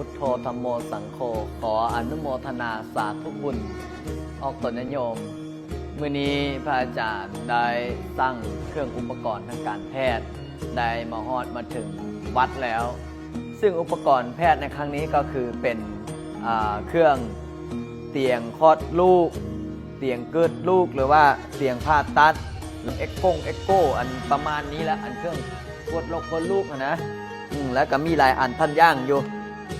ພຸດໂທ ທຳໂມ ສັງໂຄ ຂໍອະນຸໂມທະນາສາທຸບຸນອອກຕົນຍາດໂຍມ. ມື້ນີ້ພະອາຈານໄດ້ສັ່ງເຄື່ອງອຸປະກອນທາງການແພດ ໄດ້ມາຮອດມາເຖິງວັດແລ້ວ. ຊຶ່ງອຸປະກອນແພດໃນຄັ້ງນີ້ກໍຄືເປັນ ອ່າ ເຄື່ອງຕຽງຄອດລູກ, ຕຽງເກີດລູກ ຫຼືວ່າຕຽງຜ່າຕັດ, ເອັກກົງເອັກໂກ ອັນປະມານນີ້ແຫຼະ, ອັນເຄື່ອງກວດໂລກກວດລູກຫັ້ນນະ. ອືມ ແລ້ວກໍມີຫຼາຍອັນທັນຢ່າງຢູ່.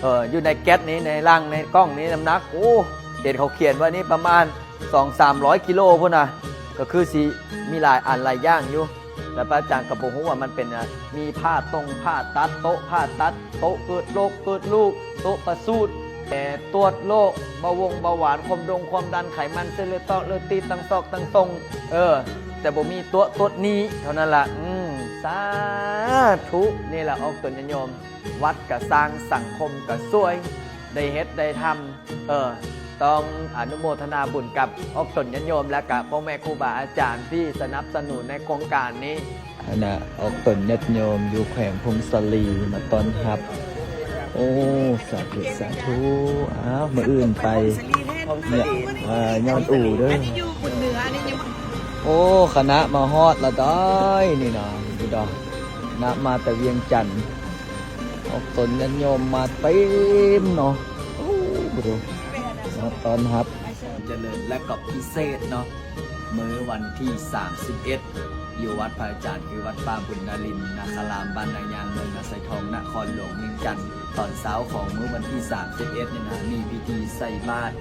ເອີ ຢູ່ໃນແກັດນີ້ ໃນລັງ ໃນກ່ອງນີ້ ນ້ຳໜັກ ໂອ້ ເຫັນເຂົາຂຽນວ່ານີ້ປະມານສອງສາມຮ້ອຍກິໂລພຸ້ນນະ, ກໍຄືຊິມີຫຼາຍອັນຫຼາຍຢ່າງຢູ່. ແລ້ວພະອາຈານກໍບໍ່ຮູ້ວ່າມັນເປັນ ອາ ມີຜ່າຕົງຜ່າຕັດ, ໂຕະຜ່າຕັດ, ໂຕະເກີດໂລກເກີດລູກ, ໂຕະປະສູດ, ແຕ່ຕວດໂລກເບົາວົງເບົາຫວານ, ຄວາມດົງຄວາມດັນ, ໄຂມັນ, ເສັ້ນເລືອດຕອກເລືອດຕີບ, ຕັ້ງຊອກຕັ້ງຕົງ, ເອີ ແຕ່ບໍ່ມີຕົວະຕົດນີ້ເທົ່ານັ້ນລະ. ອືມ ສາທຸ. ນີ້ລະອອກຕົນຍາດໂຍມ, ວັດກະສ້າງ, ສັງຄົມກະຊ່ວຍ, ໄດ້ເຮັດໄດ້ທຳ. ເອີ ຕ້ອງອະນຸໂມທະນາບຸນກັບອອກຕົນຍາດໂຍມ ແລະກະພໍ່ແມ່ຄູບາອາຈານທີ່ສະໜັບສະໜູນໃນໂຄງການນີ້. ອັນນະ ອອກຕົນຍາດໂຍມຢູ່ແຂວງຜົ້ງສາລີມາຕ້ອນຮັບ. ໂອ້ ສາທຸ ສາທຸ. ອ້າວ ມື້ອື່ນໄປ ຍ- ເອີ ຍອດອູເດີ. ໂອ້ ຄະນະມາຮອດລະໄດ໋ນີ້ນະ, ນີ້ດອກ ຄະນະມາແຕ່ວຽງຈັນ. ອອກຕົນຍາດໂຍມມາເຕັມເນາະ. ໂອ້ ມາຕ້ອນຮັບ ຈະເລີນ ແລະກໍພິເສດເນາະ, ມື້ວັນທີສາມສິບເອັດ ຢູ່ວັດພະອາຈານ ຄືວັດປ່າບຸນນາລິນນາຄາລາມ ບ້ານນາຍາງ ເມືອງນາຊາຍທອງ ນະຄອນຫຼວງວຽງຈັນ. ຕອນເຊົ້າຂອງມື້ວັນທີສາມສິບເອັດນີ້ນະ ມີພິທີໃສ່ບາດ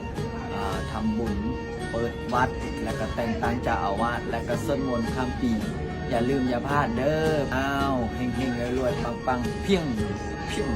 ອ່າ ທຳບຸນເປີດວັດ ແລະກະແຕ່ງຕັ້ງເຈົ້າອາວາດ ແລະກະສວດມົນຂ້າມປີ. ຢ່າລືມຢ່າພາດເດີ. ອ້າວ ເຮັງໆ ລວຍໆ ປັງໆ ພຽງ ພຽງ.